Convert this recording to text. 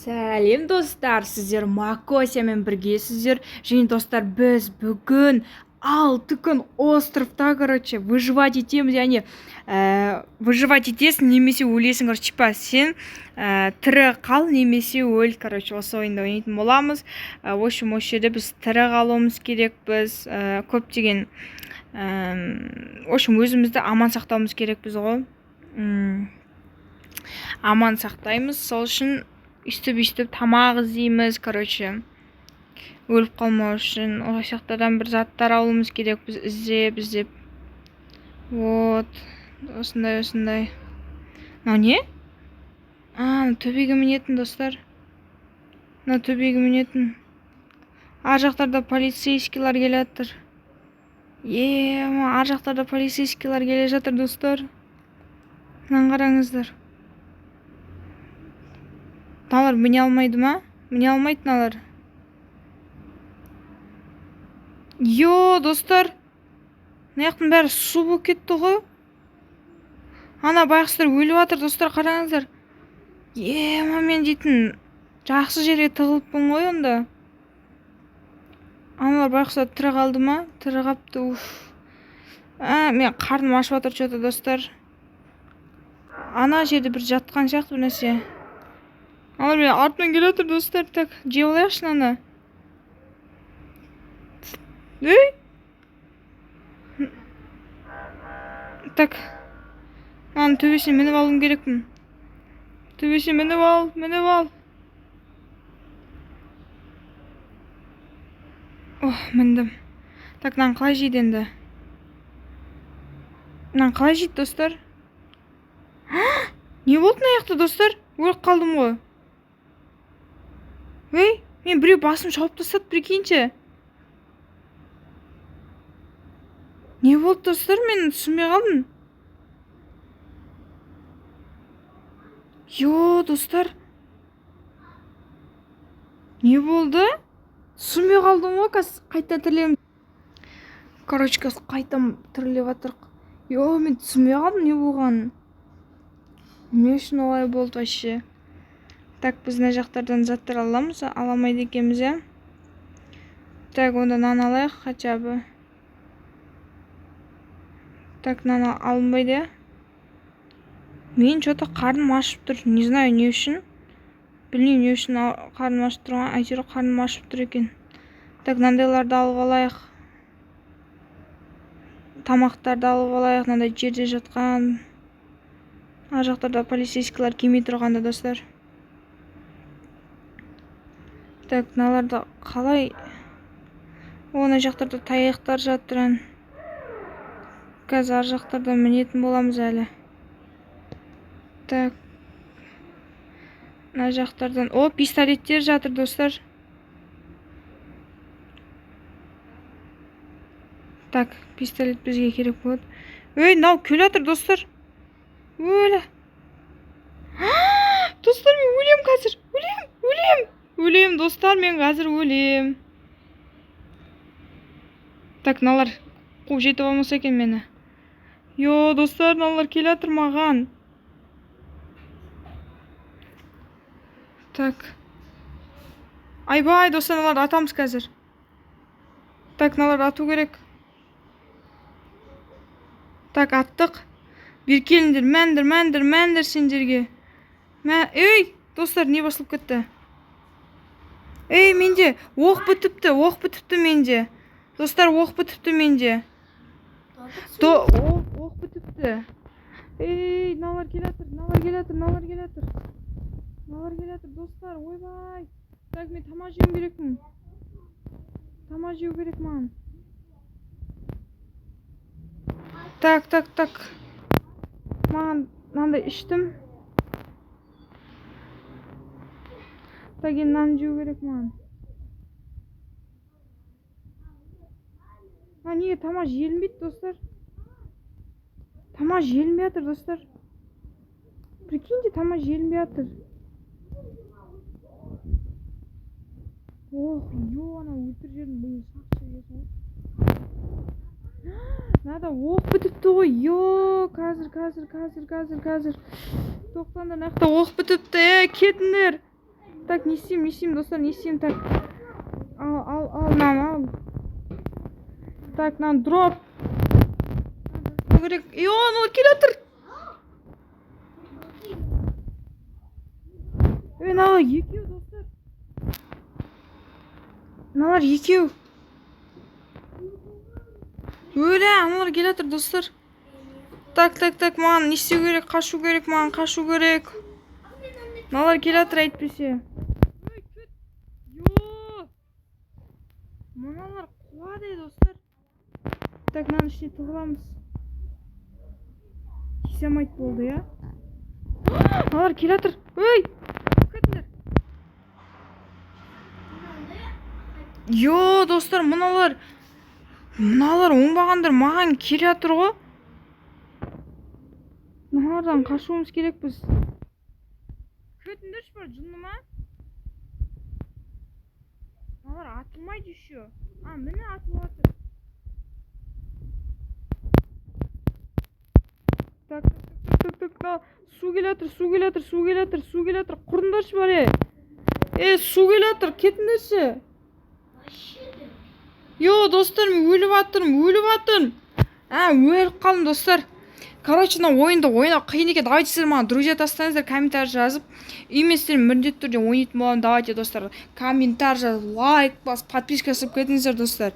Сәлем, достар! Сіздер Макосиямен біргесіздер. Және, достар, біз бүгін 6 күн островта, короче, выживать етеміз. Яғни выживать етесің немесе өлесің, короче, типа сен тірі қал немесе өл, короче, осы ойында ойнайтын боламыз. В общем, осы жерде біз тірі қалуымыз керекпіз. Көптеген в общем, өзімізді аман сақтауымыз керекпіз ғой. Аман сақтаймыз, сол үшін өйстіп өйстіп тамақ іздейміз, короче, өліп қалмау үшін. Ол жақтардан бір заттар алуымыз керек біз, іздеп іздеп. Вот осындай, осындай. Мынау не? А, төбеге мінетін, достар, мына төбеге мінетін. Ар жақтарда полицейскийлар келе жатыр. Е, ар жақтарда полицейскийлар келе жатыр, достар. Мынаны қараңыздар. Мыналар міне алмайды ма? Міне алмайды мыналар. Йо, достар, мына жақтың бәрі су болып кетті ғой. Ана байғұстар өліп жатыр, достар, қараңыздар. Ема, мен дейтін жақсы жерге тығылыппын ғой онда. Аналар байғұстар тірі қалды ма? Тірі қалыпты, уф. А, мен қарным ашып жатыр че то, достар. Ана жерде бір жатқан сияқты бір нәрсе. Аналар менің артымнан келе жатыр, достар. Так, жеп алайықшы мынаны. Ей, так, мынаның төбесіне мініп алуым керекпін. Төбесіне мініп ал, мініп ал. Ох, міндім. Так, мынаны қалай жейді енді? Мынаны қалай жейді, достар? Не болды мына жақта, достар? Өліп қалдым ғой. Ей, мен біреу басым шауып тастады, прикиньте. Не болды, достар? Мен түсінбей қалдым. Йо, достар, не болды? Түсінбей қалдым ғой. Қазір қайта тірілемін, короче, қазір қайта тіріліп жатырық. Йо, мен түсінбей қалдым не болғанын, не үшін олай болды вообще. Так, біз мына жақтардан заттар аламыз, ала алмайды екенбіз, иә. Так, онда мынаны алайық хотя бы. Так, мынаны алынбайды, иә. Мен че то қарным ашып тұр, не знаю не үшін, білмеймін не үшін қарным ашып тұрған, әйтеуір қарным ашып тұр екен. Так, мынандайларды алып алайық, тамақтарды алып алайық, мынандай жерде жатқан. Ар жақтарда полицейскийлар келмей тұрғанда, достар. Так, мыналарды қалай? О, мына жақтарда таяқтар жатыр. Қазір ар жақтарда мінетін боламыз әлі. Так, мына жақтардан, о, пистолеттер жатыр, достар. Так, пистолет бізге керек болады. Ей, мынау келе жатыр, достар. Өлі, достар, мен өлем қазір, өлем, өлем, өлем, достар, мен қазір өлем. Так, мыналар қуып жетіп алмаса екен мені. Йо, достар, мыналар келе жатыр маған. Так, айбай, достар, мыналарды атамыз қазір. Так, мыналарды ату керек. Так, аттық. Бері келіңдер, мәндір, мәндір, мәндір сендерге. Мә, ей, достар, не басылып кетті? Ей, менде оқ бітіпті, оқ бітіпті менде. Достар, оқ бітіпті менде. Оқ бітіпті. Ей, мыналар келе жатыр, мыналар келе жатыр, мыналар келе жатыр. Мыналар келе жатыр, достар, ойбай. Так, мен тамақ жеуім керекпін. Тамақ жеу керек маған. Так, так, так. Маған мынандай іштім. Так, енді мынаны жеу керек маған. А, неге тамақ желінбейді, достар? Тамақ желінбей жатыр, достар. Прикиньте, тамақ желінбей жатыр. Ох, ё, ана өлтіріп жібердім, миын шақ жібересің ғой. Мынада оқ бітіпті ғой. Ё, қазір, қазір, қазір, қазір, қазір. Тоқтаңдар, мына жақта оқ бітіпті. Е, кетіңдер. Так, не істеймін, не істеймін, достар, не істеймін? Так, ал, ал, ал, мынаны ал. Так, мынаны дроп керек. Е, аналар келе жатыр. Ей, мыналар екеу, достар, мыналар екеу. Өлә, аналар келе жатыр, достар. Так, так, так, маған не істеу керек? Қашу керек, маған қашу керек. Мыналар келе жатыр әйтпесе. Ой, кет. Йо, мыналар қуады, ей, достар. Так, мынаның ішіне тығыламыз, тиісе алмайды болды, иә. Мыналар келе жатыр. Ей, кетіңдер. Йо, достар, мыналар оңбағандар маған келе жатыр ғой. Мыналардан қашуымыз керек біз. Кетіңдерші бар, жынды ма? Мыналар атылмайды еще. А, міне, атылып жатыр. Так, так, так, так, так, су келе жатыр, су келе жатыр, су келе жатыр, су келе жатыр. Құрыңдаршы бар, ей. Е, су келе жатыр, кетіңдерші. Йо, достар, мен өліп жатырмын, өліп жатырмын. А, өліп қалдым, достар. Короче, мына ойынды ойнау қиын екен. Давайте, сіздер маған друзья тастаңыздар, комментарий жазып, и мен сіздермен міндетті түрде ойнайтын боламын. Давайте, достар, комментарий жазып, лайк басып, подписка жасап кетіңіздер, достар.